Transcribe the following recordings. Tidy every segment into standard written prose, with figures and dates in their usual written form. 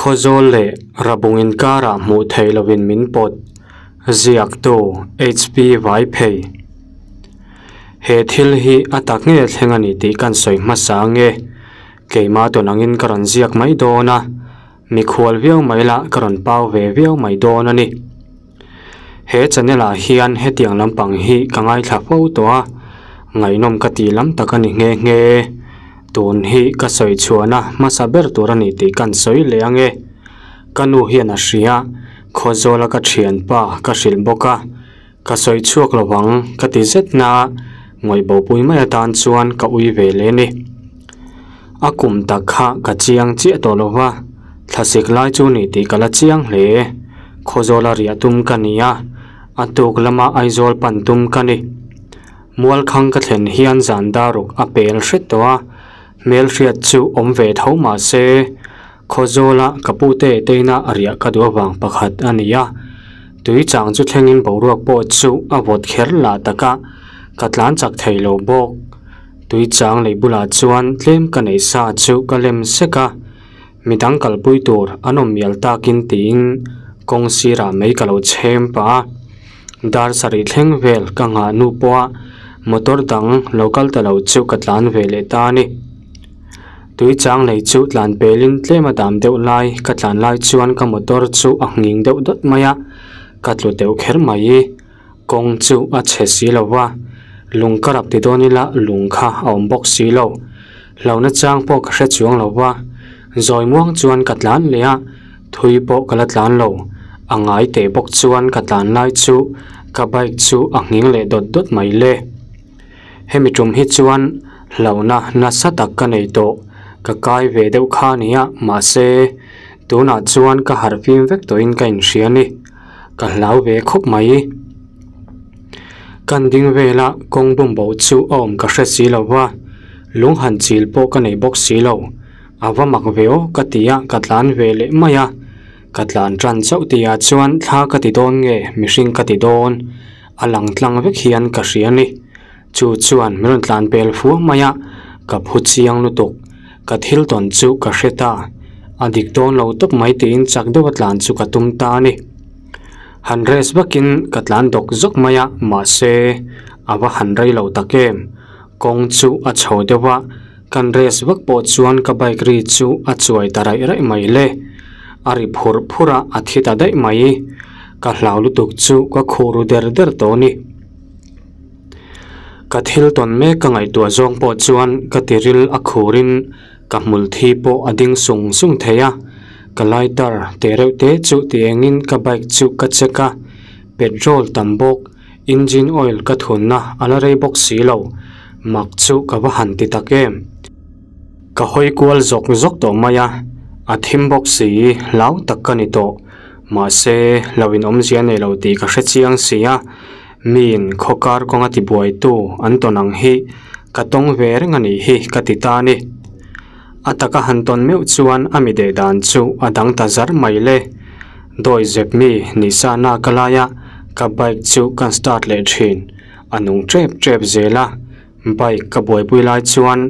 Khawzawl leh Rabung inkarah hmuh theih lovin min pawt, ziaktu HP Vaiphei. He thil hi a tak nge thleng a ni tih kan sawi hmasa ange. Keimah tawn angin ka rawn ziak mai dawn a, mikhual viau mai lah ka rawn pau ve viau mai dawn a ni. He channel ah hian hetiang lampang hi ka ngaithla fo tawh a, ngaihnawm ka tih lam tak a ni nghe nghe. Tun hi ka sawi chhuahna hmasa ber tur a ni tih kan sawi leh ange. Ka nu hian a hria, Khawzawla ka thianpa ka hrilh bawk a, ka sawi chhuak lo ang ka ti zet na a, ngawih bopui mai atan chuan ka ui ve leh a ni. A kum tak kha ka chiang chiah tawh lo va, thlasik lai chu ni tih ka la chiang hle. Khawzawla riah tum ka ni a, a tuk lama Aizawl pan tum ka ni. Mualkhang ka thlen hian zan daruk a pel hret tawh a, hmelhriat chu awm ve tho mah se, Khawzawla ka pute teina riah ka duh avang pakhat a ni a. Tui chang chu thlengin boruak pawh chu a vawt kher lah taka ka tlan chak thei lo bawk. Tui chang lei bulah chuan tlem ka neih sa chu ka lem sek a, midang kalpui tur an awm mial takin tiin kawng sirah mai ka lo chhem pah a. Dar sarih thleng vel ka nghah hnu pawha motor dang lo kal ta lo chu ka tlan ve leh ta a ni. Tui chang lei chu tlan pelin tlem a dam deuh lai ka tlan lai chuan ka motor chu a nghing deuh dawt mai a, ka tlu deuh kher mai. Kawng chu a chhe si lo va, lung ka rap ti dawn ila lung kha a awm bawk si lo. Hlauhna chang pawh ka hre chuang lo va, zawi muang chuan ka tlan leh a, thui pawh ka la tlan lo. A ngai teh bawk chuan ka tlan lai chu ka bike chu a nghing leh dawt dawt mai le. Hemi tum hi chuan hlauhna nasa tak ka nei tawh, ka kai ve deuh kha nia, mahse tunah chuan ka harh fim vek tawhin ka inhria a ni. Ka hlau ve khawp mai. Kan ding vela kawng bum bo chu a awm ka hre si lo va, lung han chil pawh ka nei bawk si lo. A va mak ve aw ka ti a, ka tlan ve leh mai a. Ka tlan tan chauh tihah chuan thla ka ti dawn nge mihring ka ti dawn? A lang tlang vek hian ka hria a ni. Chu chuan min rawn tlan pel fua mai a, ka phu chiang lutuk. Ka thil tawn chu ka hre ta. A dik dawn lo tawp mai tiin chak deuh a tlan chu ka tum ta a ni. Han rest vakin ka tlan dawk zawk mai a, mahse a va han rei lo tak em. Kawng chu a chho deuh a, kan rest vak pawh chuan ka bike ri chu a chuai ta raih raih mai le. A ri phur phur a, a thi ta daih mai. Ka hlau lutuk chu ka khuh ru der der tawh a ni. Ka thil tawn mek ka ngaihtuah zawng pawh chuan ka tiril a khurin ka hmul thi pawh a ding sung sung thei a, ka lighter teh reuh te chu ti engin ka bike chu ka check a, petrol tam bawk, engine oil ka thunna a la rei bawk si lo, mak chu ka va han ti tak em. Ka hawi kual zawk zawk tawh mai a, a thim bawk si, hlau tak ka ni tawh, mahse lo in awmzia nei lo tih ka hre chiang si a. Miin khawkar kawnga tibuaitu an tawn ang hi ka tawng ve reng a nih hi ka ti ta a ni. A taka han tawn meuh chuan a mi deh dan chu a dang ta zar mai le. Dawi zep mi ni sa na ka lai a, ka bike chu kan start leh thin. A nung tep tep zel a, bike ka buaipui lai chuan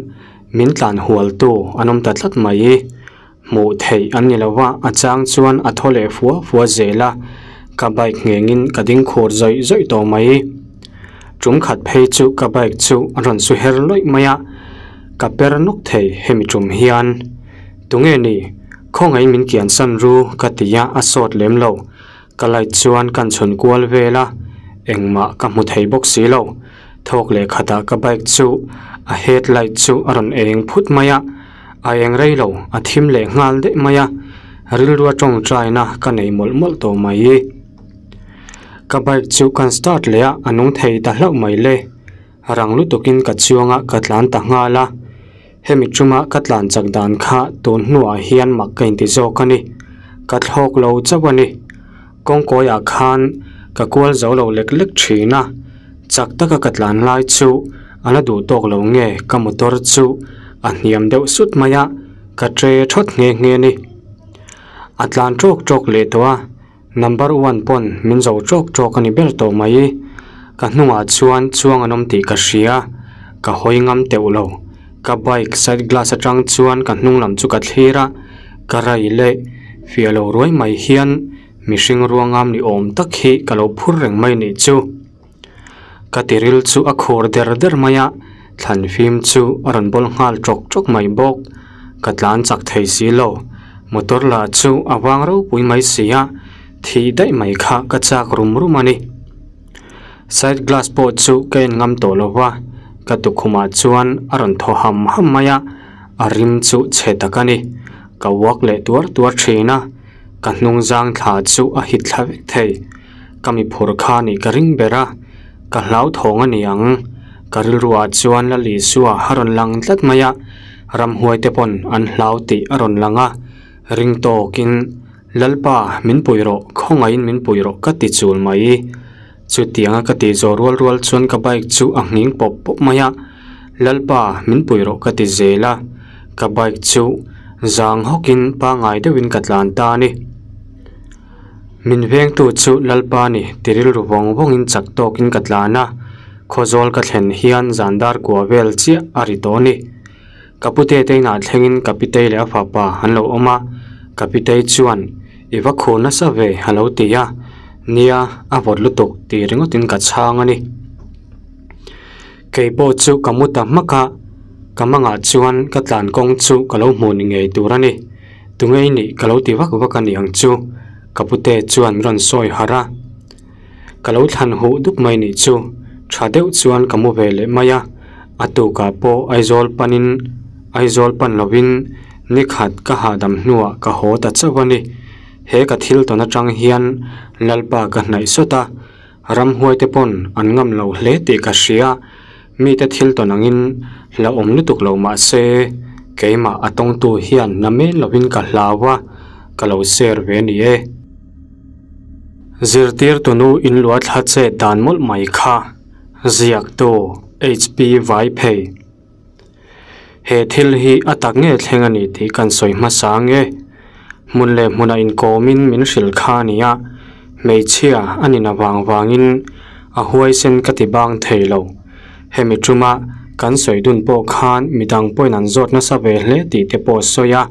min tlan hualtu an awm ta tlat mai. Hmuh theih an ni lo va, a chang chuan a thaw leh fua fua zel a, ka bike nghengin ka ding khur zawih zawih tawh mai. Tum khat phei chu ka bike chu a rawn su her lawih mai a, ka per nawk thei hemi tum hian. Tunge ni, khawngaih min kian san ru ka ti a, a sawt lem lo. Ka light chuan kan chhun kual vel a, engmah ka hmu thei bawk si lo. Thawk leh khatah ka bike chu a head light chu a rawn eng phut mai a, A eng rei lo, a thim leh nghal daih mai a, rilrua tawngtaina ka nei mawlh mawlh tawh mai. Ka bike chu kan start leh a, a nung thei ta hlauh mai le. Rang lutukin ka chuang a, ka tlan ta nghal a. Hemi tuma ka tlan chak dan kha tun hnuah hian mak ka inti zawk a ni. Ka thlawk lo chauh a ni. Kawngkawiah khan ka kual zo lo lek lek thin a, chak taka ka tlan lai chu a la duh tawk lo nge ka motor chu a hniam deuh sut mai a, ka tre thawt nghe nghe a ni. A tlan tawk tawk leh tawh a, number one pawn min zo tawk tawk a ni ber tawh mai. Ka hnungah chuan chuang an awm tih ka hria, ka hawi ngam teuh lo. Ka bike side glass atang chuan ka hnung lam chu ka thlir a, ka rai leh. Fiah lo ruai mai hian mihring ruangam ni awm tak hi ka lo phur reng mai nih chu. Ka tiril chu a khur der der mai a, thlan fim chu a rawn bawl nghal ṭawk ṭawk mai bawk. Ka tlan chak thei si lo, motor lah chu a vang ropui mai si a, thih daih mai kha ka chak rum rum a ni. Side glass pawh chu ka en ngam tawh lo va, ka tukhumah chuan a rawn thaw ham ham mai a, a rim chu chhe tak a ni. Ka uak leh tuar tuar thin a, ka hnung zang thla chu a hit thla vek thei. Ka mi phur kha nih ka ring ber a, ka hlauthawng a ni ang. Ka rilruah chuan Lal Isua a rawn lang tlat mai a, ramhuai te pawn an hlau tih a rawn lang a, ring tawkin Lalpa, min pui rawh, khawngaihin min pui rawh ka ti chul mai. Chutianga ka tih zawh rual rual chuan ka bike chu a nghing pawp pawp mai a, Lalpa, min pui rawh ka ti zel a, ka bike chu zang hawkin pangngai deuhin ka tlan ta a ni. Min vengtu chu Lalpa ni ti rilru vawng vawngin chak tawkin ka tlan a, Khawzawl ka thlen hian zan dar kua vel chiah a ri tawh a ni. Ka pute te inah thlengin ka pitei leh a fapa an lo awm a, ka pitei chuan, I va khur nasa ve a lo ti a, Nia, a vawt lutuk tih ringawtin ka chhang a ni. Kei pawh chu ka mu ta hmak a, ka mangah chuan ka tlan kawng chu ka lo hmuh ni ngei tur a ni. Tunge i nih ka lo ti vak vak a ni ang chu, ka pute chuan min rawn sawi harh a. Ka lo thlan huh dup mai nih chu, tha deuh chuan ka mu ve leh mai a, a tukah pawh Aizawl panin Aizawl pan lovin nikhat ka hahdam hnuah ka haw ta chauh a ni. He ka thil tawn atang hian Lalpa ka hnaih sawt a, ramhuai te pawn an ngam lo hle tih ka hria, mite thil tawn angin hlauhawm lutuk lo mah se keimah a tawngtu hian na men lovin ka hlau a, ka lo share ve a ni e. Zirtirtunu inluah thla chet dan mawlh mai kha, ziaktu HP Vaiphei. He thil hi a tak nge thleng a ni tih kan sawi hmasa nge? Hmun leh hmuna inkawmin min hrilh kha a ni a, hmeichhia a nin avang vangin a huaisen ka ti bang thei lo. Hemi tuma kan sawi dun pawh khan midang pawhin an zawt nasa ve hle tih te pawh a sawi a,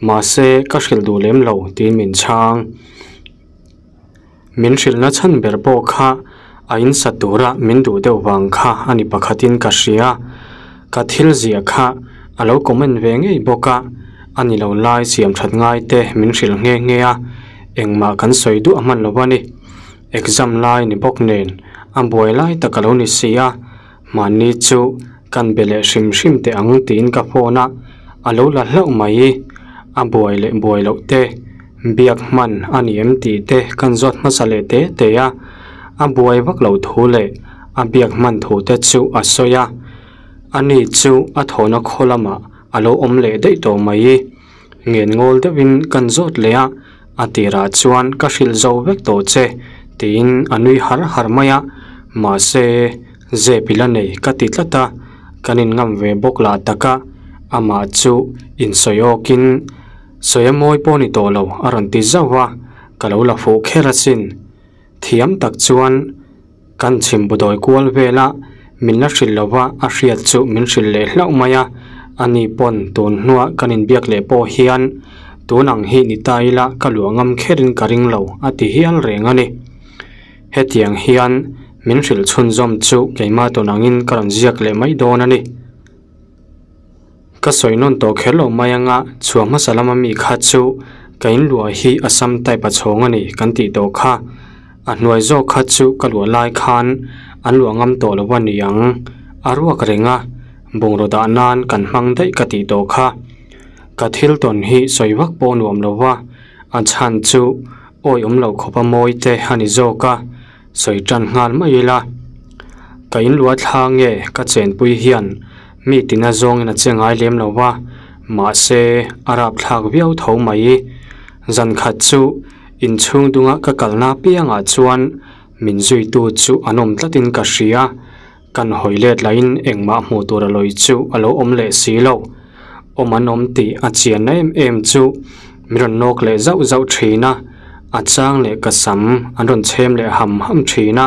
mahse ka hrilh duh lem lo tiin min chhang. Min hrilhna chhan ber pawh kha a insa tura min duh deuh vang kha a ni pakhatin ka hria. Ka thil ziah kha a lo comment ve ngei bawk a, a ni lo lai siam that ngai te min hrilh nghe nghe a, engmah kan sawi duah hman lo a ni. Exam lai ni bawk nen a buai lai tak a lo ni si a, mahni chu kan be leh hrim hrim teh ang tiin ka phone a, a lo la hlauh mai. A buai leh buai loh te, biak hman a ni em tih te kan zawt hmasa leh te te a, a buai vak loh thu leh a biak hman thu te chu a sawi a, ani chu a thawhna khaw lamah a lo awm leh daih tawh mai. Ngen ngawl deuhin kan zawt leh a, a tirah chuan ka hrilh zo vek tawh che tiin a nui har har mai a, mahse zep ila nei ka ti tlat a, kan inngam ve bawk lah tak a, amah chu insawi awkin sawi a mawi pawh ni tawh lo a rawn ti zauh a, ka lo la fuh kher asin. Thiam tak chuan kan chhim bu dawi kual vel a, min la hrilh lo va, a hriat chu min hrilh leh hlauh mai a, ani pawn tun hnuah kan inbiak leh pawh hian tun ang hi ni ta ila ka luah ngam kherin ka ring lo a ti hial reng a ni. Hetiang hian min hrilh chhunzawm chu keimah tun angin ka rawn ziak leh mai dawn a ni. Ka sawi nawn tawh kher lo mai anga chhuah hmasa lama mi kha chu ka in luah hi Assam type a chhawng a ni kan tih tawh kha. A hnuai zawk kha chu ka luah lai khan an luah ngam tawh lo a ni ang. A ruak reng a, bungraw dah nan kan hmang daih ka tih tawh kha. Ka thil tawn hi sawi vak pawh nuam lo va, a chhan chu awi awm lo khawpa mawi te a ni zawk a. Sawi tan nghal mai ila, ka in luah thla nge ka chenpui hian mi tina zawngin a che ngai lem lo va, mahse a rapthlak viau tho mai. Zan khat chu inchhung dunga ka kalna piangah chuan min zuitu chu an awm tlatin ka hria, kan hawi let lahin engmah hmuh tur a lawi chu a lo awm leh si lo. Awm an awm tih a chianna em em chu min rawn nawk leh zauh zauh thin a, a chang leh ka sam an rawn chhem leh ham ham thin a,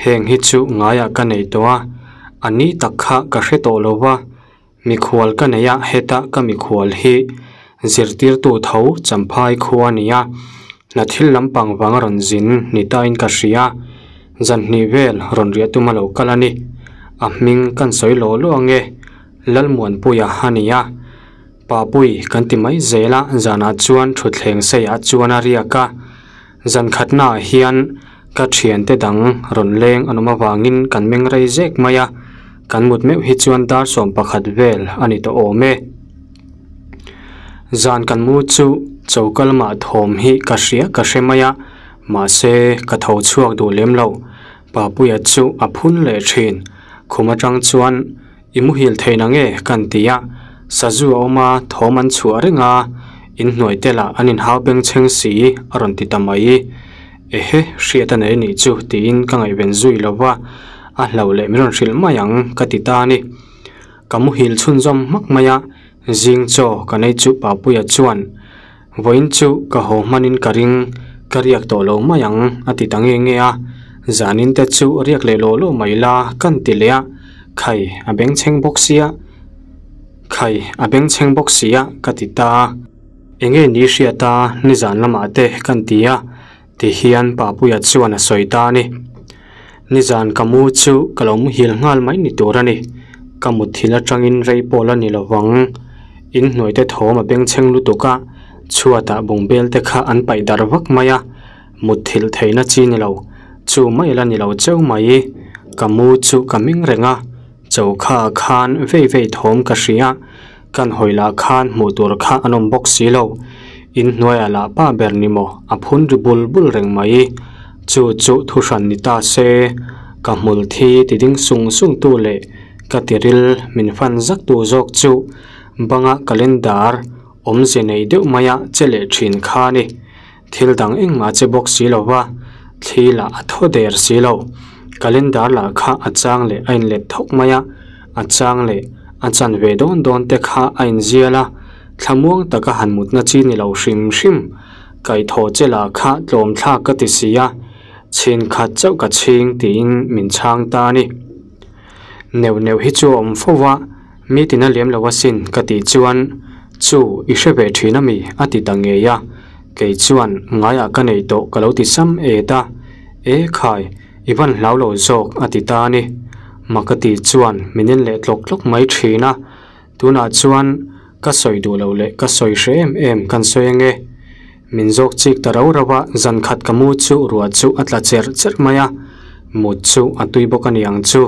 heng hi chu ngaiah ka nei tawh a, a ni tak kha ka hre tawh lo va, mikhual ka nei a, heta ka mikhual hi. Zirtirtu tho Champhai khua a ni a, hna thil lampang vang a rawn zin ni tain ka hria. Zan hnih vel rawn riah tum a lo kal a ni. A hming kan sawi law law ange, Lalmuanpuia a ni a. Papui kan ti mai zel a, zanah chuan thutthleng seiah chuan a riak a. Zan khatnaah hian ka thiante dang rawn leng an awm avangin kan meng rei zek mai a, kan mut meuh hi chuan dar 11 vel a ni tawh awm e. Zan kan mu chu choka lamah thawm hi ka hria ka hre mai a, mahse ka tho chhuak duh lem lo. Papuia chu a phun leh thin. Khum atang chuan I muhil thei na nge? kan ti a, sazu a awm a, thawm an chhuah reng a, inhnuai te lah an inhau bengchheng si a rawn ti ta mai. Ehe, hriat a nei nih chu tiin ka ngaihven zui lo va, a hlo leh min rawn hrilh mai ang ka ti ta a ni. Ka muhil chhunzawm hmak mai a, zing chaw ka nei chu Papuia chuan, Vawiin chu ka haw hmanin ka ring, ka riak tawh lo mai ang, a ti ta nge nge a. Zanin te chu riak leh lawh lawh mai la, kan ti leh a. Khai, a bengchheng bawk sia. Khai, a bengchheng bawk sia, ka ti ta a. Enge ni hriat a, nizan lamah te kan ti a, ti hian Papuia chuan a sawi ta a ni. Nizan ka mu chu ka lo muhil nghal mai ni tur a ni. Ka mutthil atangin rei pawh la ni lo vang. Inhnuai te thawm a bengchheng lutuk a, chhuatah bungbel te kha an paih darh vak mai a, mutthilh theihna chi ni lo. Chu mai la ni lo cheu mai. Ka mu chu ka meng reng a, chokha ah khan vei vei thawm ka hria. Kan hawi lah khan hmuh tur kha an awm bawk si lo. In hnuaiah lah pa ber ni maw a phun ri bul bul reng mai. Chu chu thu hran ni ta se, ka hmul thi ti ding sung sung tu leh ka tiril min fan zak tu zawk chu banga calendar awmze nei deuh maia che leh thin kha a ni. Thil dang engmah che bawk si lo va, thli lah a thaw der si lo. Calendar lah kha a chang leh a inlet thawk mai a, a chang leh a chan ve dawn dawn te kha a inzial a, thlamuang taka han mutna chi ni lo hrim hrim. Kaihthawh che lah kha tlawm thlak ka ti si a, chhin khat chauh ka chhing tiin min chhang ta a ni. Neuh neuh hi chu a awm fo va. Mi tina lem lo asin ka tih chuan, Chu, i hre ve thin ami? a ti ta ngei a. Kei chuan, Ngaiah ka nei tawh ka lo ti sam et a. E khai, i van hlau lo zawk a ti ta a ni. Mak ka tih chuan min en leh tlawk tlawk mai thin a. Tunah chuan ka sawi duh lo leh ka sawi hre em em kan sawi ange. Min zawk chik ta rau rau a, zan khat ka mu chu ruah chu a tla cherh cherh mai a, mut chu a tui bawk a ni ang chu,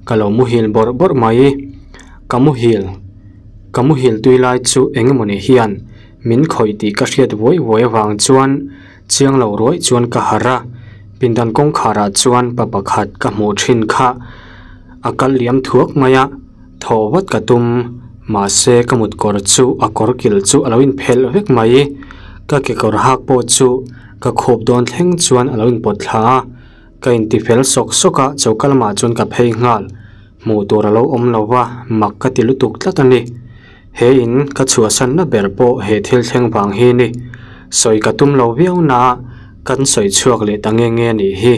ka lo muhil bawrh bawrh mai. Ka muhil, ka muhil tui lai chu eng emawni hian min khawih tih ka hriat vuai vuai avang chuan chiang lo ruai chuan ka harh a, pindan kawngkhar ah chuan pa pakhat ka hmuh thin kha a kal liam thuak mai a. Thaw vat ka tum, mahse ka mut kawr chu a kawr kilh chu a lo inphelh vek mai. Ka kekawr hak pawh chu ka khup dawn thleng chuan a lo inpawt thla a, ka inti fel sawk sawk a, choka lamah chuan ka phei nghal. Hmuh tur a lo awm lo va, mak ka ti lutuk tlat a ni. He in ka chhuahsanna ber pawh he thil thleng vang hi ni. Sawi ka tum lo viau na a, kan sawi chhuak leh ta nge nge a nih hi,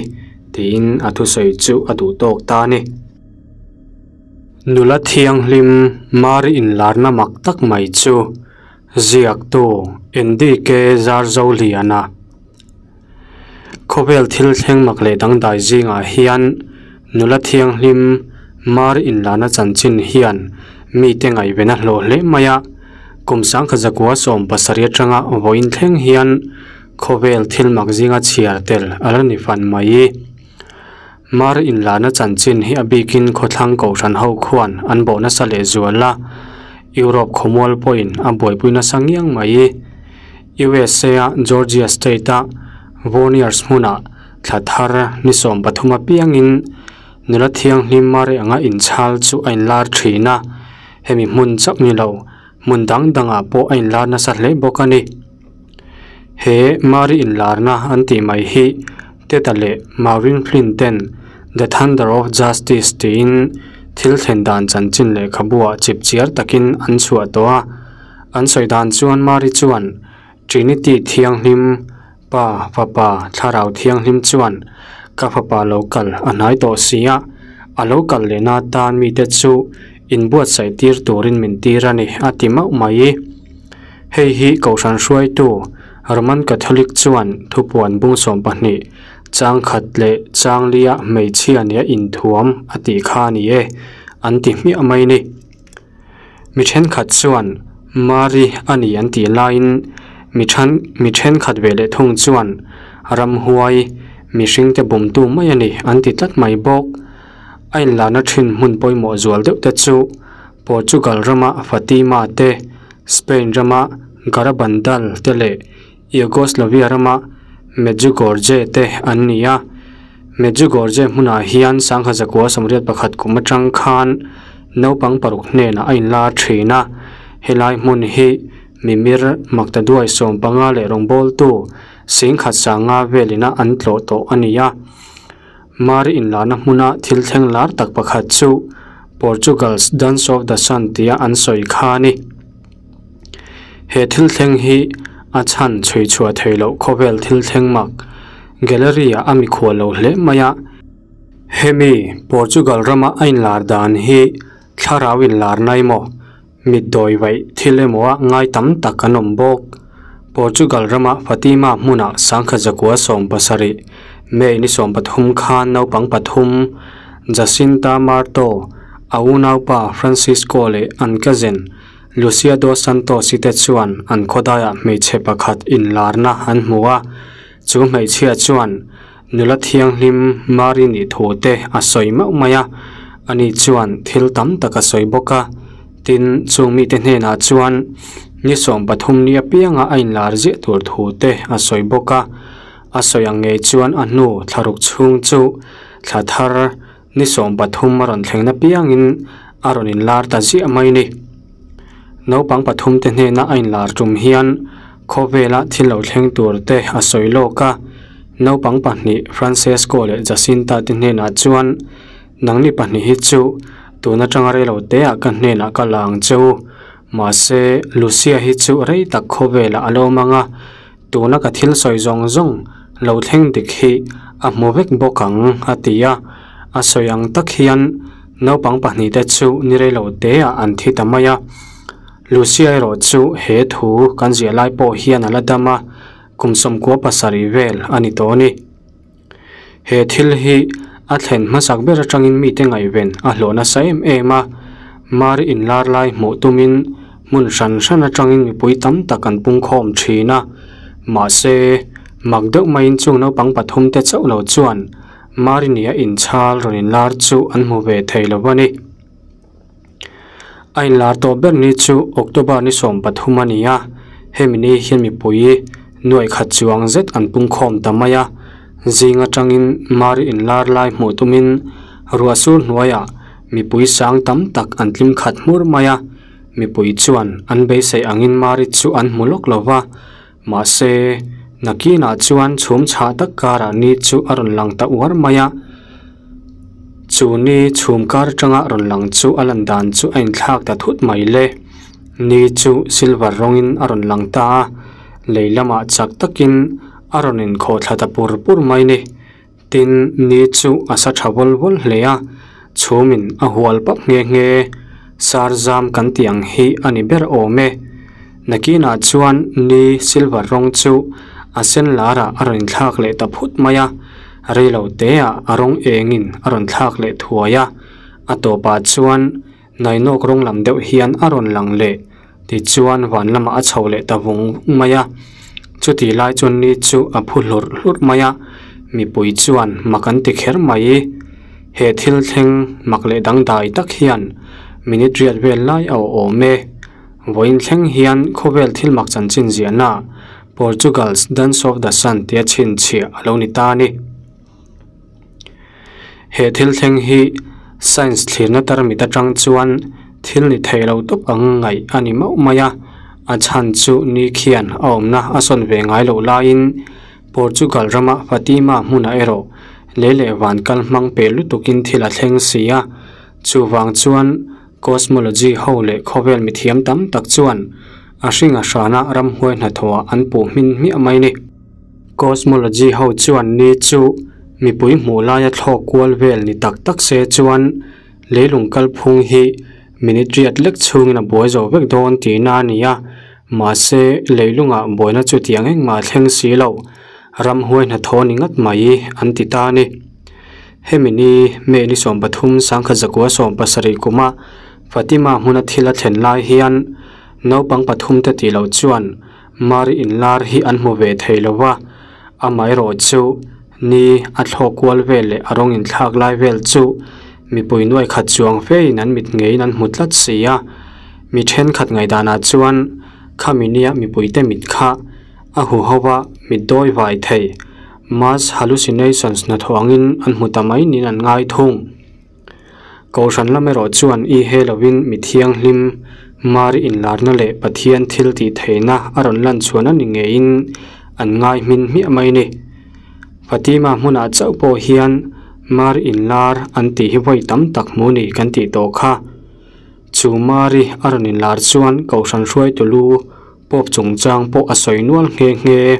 tiin a thusawi chu a duh tawk ta a ni. Nula thianghlim Mari inlarna mak tak mai chu ziaktu NDK Zarzoliana khawvel thil thleng mak leh dangdai zingah hian nula thianghlim Mari inlarna chanchin hian mite ngaihven a hlawh hle mai a, kum sangkhat zakua 17 atanga vawiin thleng hian khawvel thil mak zinga chhiar tel a la ni fan mai. Mar inlahna chanchin hi a bikin khawthlang kohhran ho khuan an bawh nasa leh zual a, Europe khawmual pawhin a buaipui nasa ngiang mai. USA-a Georgia State-a Voniers hmunah thla thar ni 13 apiangin nula thianghlim Mari anga inchhal chu a inlar thin a, hemi hmun chauh ni lo hmun dang dangah pawh a inlar nasa hle bawk a ni. He Mari inlarna an tih mai hi Teta leh Maureen Flynn ten The Thunder of Justice tiin thil thlen dan chanchin lehkhabuah chipchiar takin an chhuah tawh a. An sawi dan chuan Mari chuan Trinity Thianghlim, Pa, Fapa, Thlarau Thianghlim chuan ka fapa lo kal a hnai tawh si a, a lo kal lehna atan mite chu inbuatsaih tir turin min tir a ni a ti mauh mai. Hei hi Kohhran hruaitu Roman Catholic chuan thupuan bung 12 chang khat leh chang lia hmeichhia nia inthuam a tih kha a ni e, an ti hmiah mai ni. Mi thenkhat chuan Mari a ni an tih laiin mi then mi thenkhat ve leh thung chuan ramhuai mihringte bumtu mai a ni an ti tlat mai bawk. A inlarna thin hmun pawimawh zual deuh te chu Portugal rama Fatima te, Spain rama Garabandal te leh Yugoslavia rama Medjugorje te an ni a. Medjugorje hmunah hian 1981 kum atang khan naupang paruk hnenah a inlar thin a. Helai hmun hi mimir maktaduai 15 leh rawngbawltu 10,500 velina an tlawh tawh a ni a. Mari inlarna hmuna thil thleng lar tak pakhat chu Portugal's Dance of the Sun tia an sawi kha a ni. He thil thleng hi a chhan chhui chhuah theih loh khawvel thil thleng mak gallery-ah a mikhual lo hle mai a. Hemi Portugal rama a inlar dan hi thlarau inlarna emaw, mitdawi vaih thil emaw a ngai tam tak an awm bawk. Portugal rama Fatima hmunah 1917 May ni 13 khan naupang pathum Jacinta Marto, a unaupa Francisco leh an cousin Lucia dos Santos-i te chuan an khawdaiah hmeichhe pakhat inlarna an hmu a. Chu hmeichhia chuan nula thianghlim Mari nih thu te a sawi mauh mai a, ani chuan thil tam tak a sawi bawk a. Tin, chung mite hnenah chuan ni 13 ni apianga a inlar ziah tur thu te a sawi bawk a. A sawi ang ngei chuan a hnu thlaruk chhung chu thla thar ni 13 a rawn thleng apiangin a rawn inlar ta ziah mai ni. Naupang pathum te hnena a inlar tum hian khawvela thil lo thleng tur te a sawi lawk a. Naupang pahnih Francesco leh Jacinta te hnenah chuan nangni pahnih hi chu tun atanga rei lo teah ka hnenah ka la ang cheu. Mahse Lucia hi chu rei tak khawvelah a lo awm anga, tuna ka thil sawi zawng zawng lo thleng dik hi a hmu vek bawk ang a ti a. A sawi ang tak hian naupang pahnih te chu ni rei lo teah an thi ta mai a. Lucia erawh chu he thu kan ziah lai pawh hian a la dam a, kum 97 vel a ni tawh a ni. He thil hi a thlen hmasak ber atangin mite ngaihven a hlawh nasa em em a. Mari inlar lai hmuh tumin hmun hran hran atangin mipui tam tak an pungkhawm thin a. Mahse, mak deuh maiin chung naupang pathum te chauh lo chuan Mari nia inchhal rawn inlar chu an hmu ve thei lo a ni. A inlar tawh ber ni chu October ni 13 a ni a. Hemi ni hian mipui nuai khat chuang zet an pungkhawm ta mai a. Zing atangin Mari inlar lai hmuh tumin ruah sur hnuaiah mipui sang tam tak an tlim khat hmur mai a. Mipui chuan an beisei angin Mari chu an hmu lawk lo va. Mahse, nakinah chuan chhum chhah tak karah ni chu a rawn lang ta uar mai a. Chu ni chhum kar atanga rawn lang chu a lan dan chu a inthlak ta thut mai le. Ni chu silver rawngin a rawn lang ta a, lei lamah chak takin a rawn inkhawh thla ta pur pur mai ni. Tin, ni chu a sa tha vawl vawl hle a, chhumin a hual pap nghe nghe. Sar zam kan tih ang hi a ni ber awm e. Nakinah chuan ni silver rawng chu a sen larah a rawn inthlak leh ta phut mai a, rei lo teah a rawng engin a rawn thlak leh thuai a. A tawpah chuan nainawk rawng lam deuh hian a rawn lang leh, tichuan van lamah a chho leh ta vung vung mai a. Chutih lai chuan ni chu a phu hlurh hlurh mai a, mipui chuan mak an ti kher mai. He thil thleng mak leh dangdai tak hian minute riat vel lai a awm e. Vawiin thleng hian khawvel thil mak chanchin ziahna Portugal's Dance of the Sun tia chhinchhiah a lo ni ta a ni. He thil thleng hi science thlirna tarmit atang chuan thil ni thei lo tawp ang ngaih a ni mauh mai a. A chhan chu ni khian a awmna a sawn ve ngai loh laiin Portugal rama Fatima hmunah erawh lei leh van kal hmang pe lutukin thil a thleng si a. Chuvang chuan cosmology ho leh khawvel mithiam tam tak chuan a hring a hrana ramhuai hnathawhah an puh hmin hmiah mai ni. Cosmology ho chuan ni chu mipui hmuh laia thlawk kual vel ni tak tak se chuan leilung kalphung hi minute riat lek chhungin a buai zo vek dawn tihna a ni a. Mahse, leilungah buaina chutiang engmah a thleng si lo, ramhuai hnathawh ni ngat mai an ti ta a ni. Hemi ni, May ni 13 1917 kuma Fatima hmuna thil a thlen lai hian naupang pathumte tih loh chuan Mari inlar hi an hmu ve thei lo va, amaherawhchu ni a thlawk kual vel leh a rawng inthlak lai vel chu mipui nuai khat chuang fein an mit ngeiin an hmu tlat si a. Mi thenkhat ngaihdanah chuan khami nia mipuite mit kha a huho va mit dawi vai thei, mass hallucinations hnathawh angin an hmu ta mai niin an ngai thung. Kohhran lam erawh chuan i he lovin mi thianghlim, Mari inlarna leh Pathian thil tih theihna a rawn lan chhuan a ni ngeiin an ngai hmin hmiah mai ni. Fatima hmunah chauh pawh hian Mari inlar an tih hi vawi tam tak hmu ni kan tih tawh kha. Chu Mari a rawn inlar chuan Kohhran hruaitu lu Pope chungchang pawh a sawi nual nghe nghe.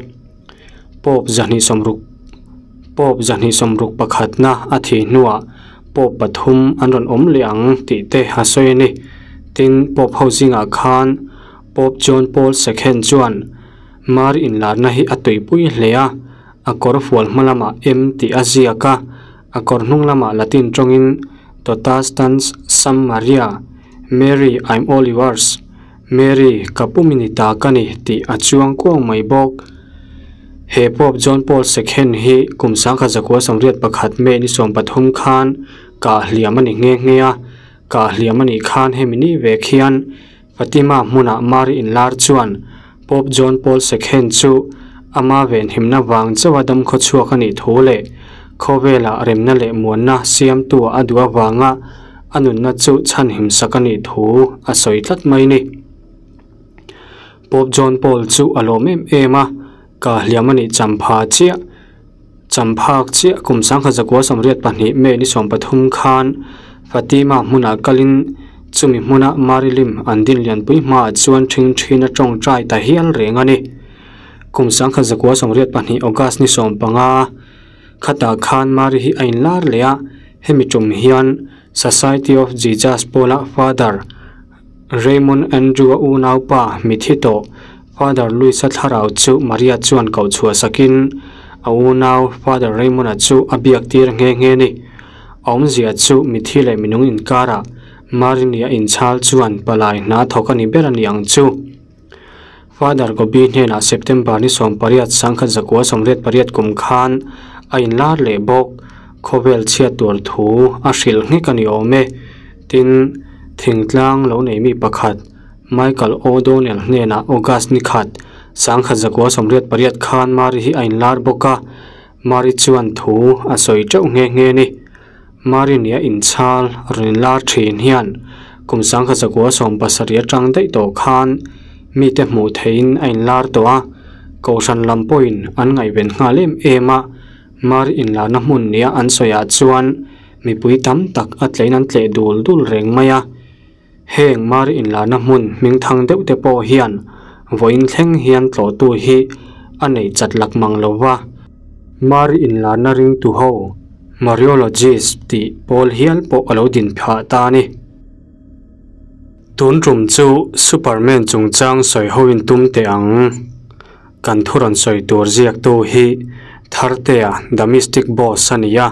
Pope 260 Pope 261na a thih hnuah Pope pathum an rawn awm leh ang tih te a sawi a ni. Tin, Pope ho zingah khan Pope John Paul Second chuan Mari inlarna hi a tuipui hle a, a kawr fual hma lamah M tih a ziak a, a kawr hnung lamah Latin tawngin Tota stans Sam Maria, Mary, I'm all yours. Mary, ka pum i ni ta ka ni tih a chuang kuang mai bawk. He Pope John Paul Second hi kum 1981 May ni 13 khan kah hliam a ni nghe nghe a, kah hliam a nih khan hemi ni vek hian Fatima hmunah Mary inlar chuan Pope John Paul Second chu ama venhimna vang chauha damkhaw chhuak a nih thu leh khawvelah remna leh muanna siamtu a duh avanga a nunna chu chhanhim sak a nih thu a sawi tlat mai ni. Pope John Paul chu a lawm em em a, ka hliam a nih champha chiah champhak chiah kum 1982 May ni 13 khan Fatima hmunah kalin chumi hmuna Mary lim an din lianpui hmaah chuan ṭhingṭhin a ṭawngṭai ta hial reng a ni. Kum 1982 August ni 15 Khatah khan Mari hi a inlar leh a, hemi tum hian Society of Jesus pawla Father Raymond Andrew-a unaupa mithi tawh Father Louis-a thlarau chu Maria chuan koh chhuah sakin a unau Father Raymond-a chu a biak tir nghe nghe ni. A awmzia chu mithi leh minung inkarah Mari nih a inchhal chuan palai hna thawk a ni ber a ni ang chu. Father Gobi hnenah September ni 18 1988 kum khan a inlar leh bawk. Khawvel chhiat tur thu a hrilh nghek a ni awm e. Tin, thingtlang lo nei mi pakhat Michael O'Donnell hnenah August ni khat 1988 khan Mari hi a inlar bawk a, Mari chuan thu a sawi teuh nghe nghe a ni. Mari nia inchhal rawn inlar thin hian kum 1970 atang daih tawh khan mite hmuh theihin a inlar tawh a, Kohhran lam pawhin an ngaihven nghal em em a, Mari inlarna hmun nia an sawiah chuan mipui tam tak a tlein an tleh dul dul reng mai a. Heng Mari inlarna hmun hmingthang deuh te pawh hian vawiin thleng hian tlawhtu hi a nei chat lak mang lo va. Mari inlarna ringtu ho Mariologist tih pawl hial pawh a lo din phah ta a ni. Tun tum chu Superman chungchang sawi ho in tum teh ang. Kan thu rawn sawi tur ziaktu hi Thartea The Mystic Boss a ni a,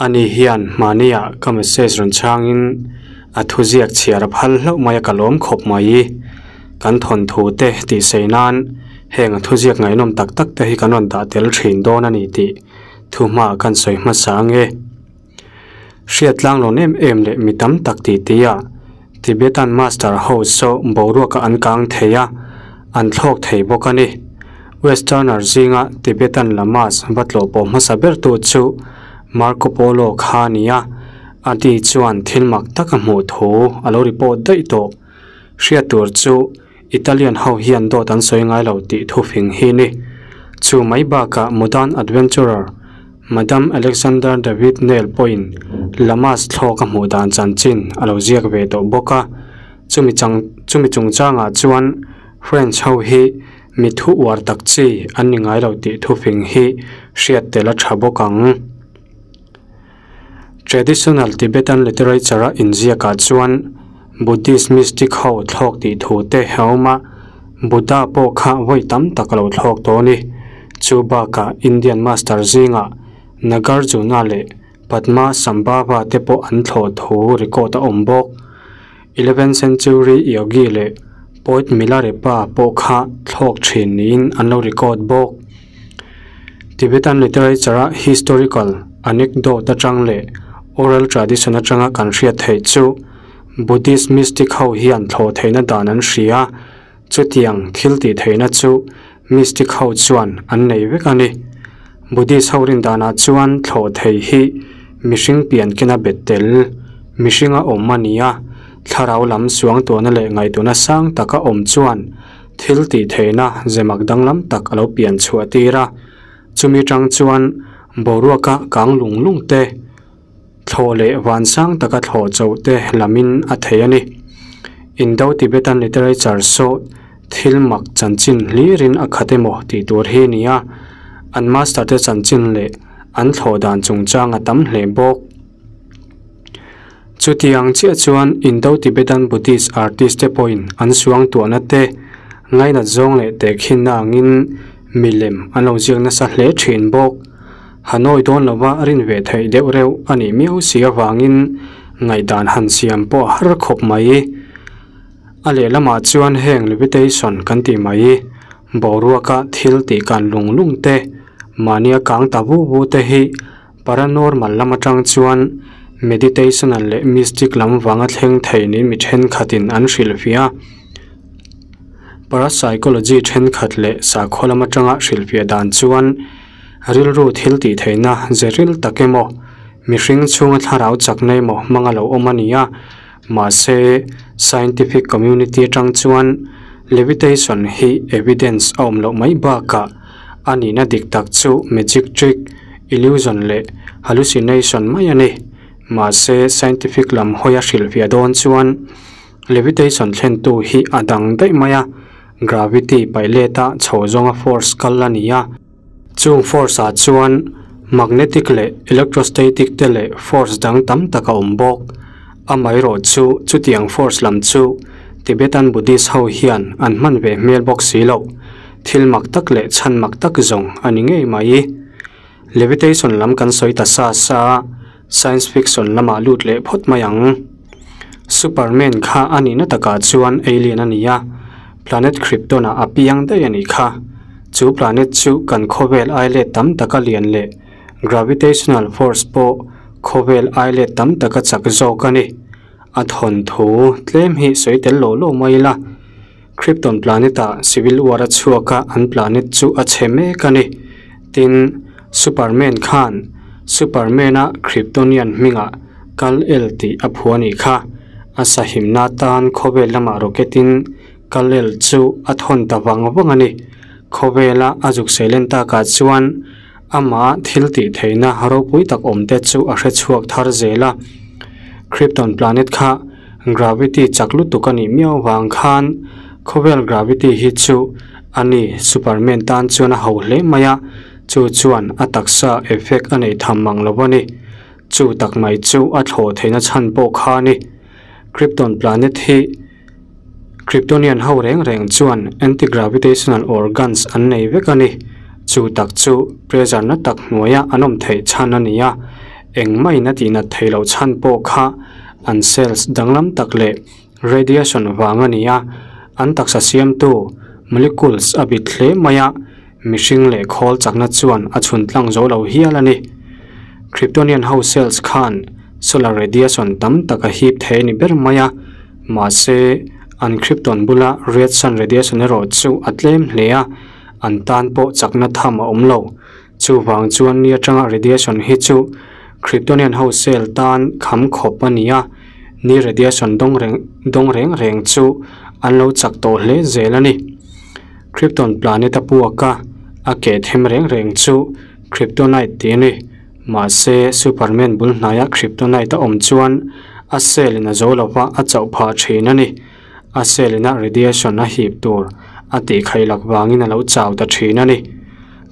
ani hian hmahniah ka message rawn chhangin a thu ziak chhiar a phal hlauh mai a ka lawm khawp mai. Kan thawnthu te tih sawi nan heng a thu ziak ngaihnawm tak tak te hi kan rawn dah tel thin dawn a ni tih thu hmaah kan sawi hmasa ange. Hriat tlang lawn em em leh mi tam tak tih tih ah Tibetan Master ho saw boruakah an kang thei a, an thlawk thei bawk a ni. Westerner zinga Tibetan Lamas va tlawh pawh hmasa bertu chu Marco Polo kha a ni a, a ti chuan thil mak tak a hmuh thu a lo report daih tawh. Hriat tur chu Italian ho hian dawt an sawi ngai lo tih thufing hi ni. Chu mai bakah modern adventurer Madam Alexander David Nel pawhin Lamas thlawk a hmuh dan chanchin a lo ziak ve tawh bawk a. Chumi chang chumi chungchangah chuan French ho hi mi thu uar tak chi an ni ngai lo tih thufing hi hriat tel a tha bawk ang. Traditional Tibetan literature a inziakah chuan Buddhist mystic ho thlawk tih thu te a awm a. Buddha pawh kha vawi tam tak a lo thlawk tawh a ni. Chu bakah Indian master zingah Nagarjuna leh Padma Sambhava te pawh an thlawh thu record a awm bawk. Eleventh century yogi leh poet Milarepa pawh kha thlawk thin niin an lo record bawk. Tibetan literature-a historical anecdote atang leh oral tradition atanga kan hriat theih chu Buddhist mystic ho hian thlawh theihna dan an hria a, chutiang thil tih theihna chu mystic ho chuan an nei vek a ni. Buddhist ho rin danah chuan thlawh thei hi mihring pian kena bet tel, mihringa awm a ni a, thlarau lam suangtuahna leh ngaihtuahna sang taka awm chuan thil tih theihna zemak danglam tak a lo pian chhuah tir a, chumi tang chuan boruaka kang lung lung te, Thlawh leh vansang taka thlawh chauh te lamin a thei a ni. Indo-Tibetan literature saw thil mak chanchin hlirin a khat emaw tih tur hi a ni a, an master te chanchin leh an thlawh dan chungchang a tam hle bawk. Chutiang chiah chuan Indo-Tibetan Buddhist artist te pawhin an suangtuahna te ngainat zawng leh tehkhinna angin milem an lo ziak nasa hle thin bawk. Hanoi dawn lova rin ve theih deuh reuh a nih miau si avangin ngaihdan han siam pawh a har khawp mai. A lehlamah chuan heng levitation kan tih mai, boruaka thil tih kan lung lung te, mahnia kang ta vu vu te hi paranormal lam atang chuan meditational leh mystic lam vanga thleng thei niin mi thenkhatin an hrilhfiah a. Parapsychology thenkhat leh sakhua lam atanga hrilhfiah dan chuan Rilru thil tih theihna ze ril tak emaw, mihring chhunga thlarau chakna emaw hmang a lo awm a ni a, mahse scientific community atang chuan levitation hi evidence a awm loh mai bakah a nihna dik tak chu magic trick, illusion leh hallucination mai a ni. Mahse scientific lam hawia hrilhfiah dawn chuan levitation thlentu hi a dang daih mai a, gravity paih leta chho zawnga force kal a ni a. Chung force ah chuan magnetic leh electrostatic te leh force dang tam tak a awm bawk. Amaherawh chu chutiang force lam chu Tibetan Buddhist ho hian an hman ve hmel bawk si loh. Thil mak tak leh chhan mak tak zawng a ni ngei mai. Levitation lam kan sawi ta sa sa a, science fiction lamah lut leh phawt mai ang. Superman kha a nihna takah chuan alien a ni a, planet Krypton ah a piang daih a nih kha. Chu planet chu kan khawvel ai let tam taka lian leh gravitational force pawh khawvel ai let tam taka chak zawk a ni. A thawnthu tlem hi sawi tel lo lo mai ila, Krypton planet ah civil war a chhuak a, an planet chu a chhe mek a ni. Tin, Superman khan Superman-a Kryptonian hmingah Kal-El tih a phu a nih kha. A sahimna atan khawvel lamah rocket-in Kal-El chu a thawn ta vang vang a ni. Khawvela a zuk seilen takah chuan amah thil tih theihna ropui tak awmte chu a hre chhuak thar zel a. Krypton planet kha gravity chak lutuk a nih miau vang khan khawvel gravity hi chu a ni Superman tan chuan a ho hle mai a, chu chuan a taksa effect a nei tham mang lo a ni. Chu tak mai chu a thlawh theihna chhan pawh kha a ni. Krypton planet hi Kryptonian ho reng reng chuan anti-gravitational organs an nei vek a ni. Chu tak chu pressure na tak hnuaia an awm theih chhan a ni a, engmah in a tihnat theih loh chhan pawh kha an cells danglam tak leh radiation vang a ni a, an taksa siamtu molecules a bit hle mai a, mihring leh khawl chakna chuan a chhun tlang zo lo hial a ni. Kryptonian ho cells khan solar radiation tam tak a hip thei a ni ber mai a, mahse an krypton bula red sun radiation erawh chu a tlem hle a, an tan pawh chakna tham a awm lo. Chuvang chuan ni atanga radiation hi chu Kryptonian ho cell tan kham khawp a ni a, ni radiation dawng reng dawng reng reng chu an lo chak tawh hle zel a ni. Krypton planet a puak a, a keh them reng reng chu Kryptonite tih a ni. Mahse, Superman bul hnaia Kryptonite a awm chuan a cell in a zo lova a chauh phah thin a ni. A cell ina radiation a hip tur a tihkhaih lak vangin a lo chau ta thin a ni.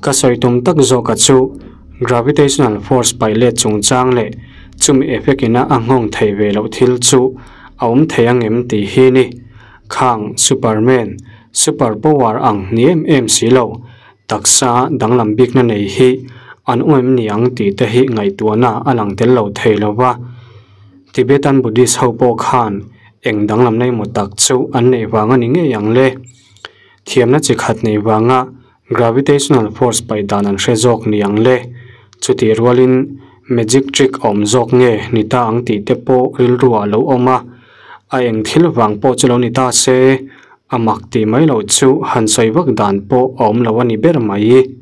Ka sawi tum tak zawka chu gravitational force paih let chungchang leh chumi effect ina a nghawng thei ve loh thil chu a awm thei ang em tih hi ni. Khang Superman. Super power ang ni em em si lo, taksa danglam bikna nei hi an awm em ni ang tih te hi ngaihtuahna a lang tel lo thei lo va. Tibetan Buddhist ho pawh khan eng danglamna emaw tak chu an neih vang a ni ngei ang le. Thiamna chi khat nei vanga gravitational force paih dan an hre zawk ni ang le. Chutih rualin magic trick a awm zawk nge ni ta ang tih te pawh rilru ah lo awm a, a eng thil vang pawh chu lo ni ta se, a mak tih mai loh chu han sawi vak dan pawh a awm lo a ni ber mai.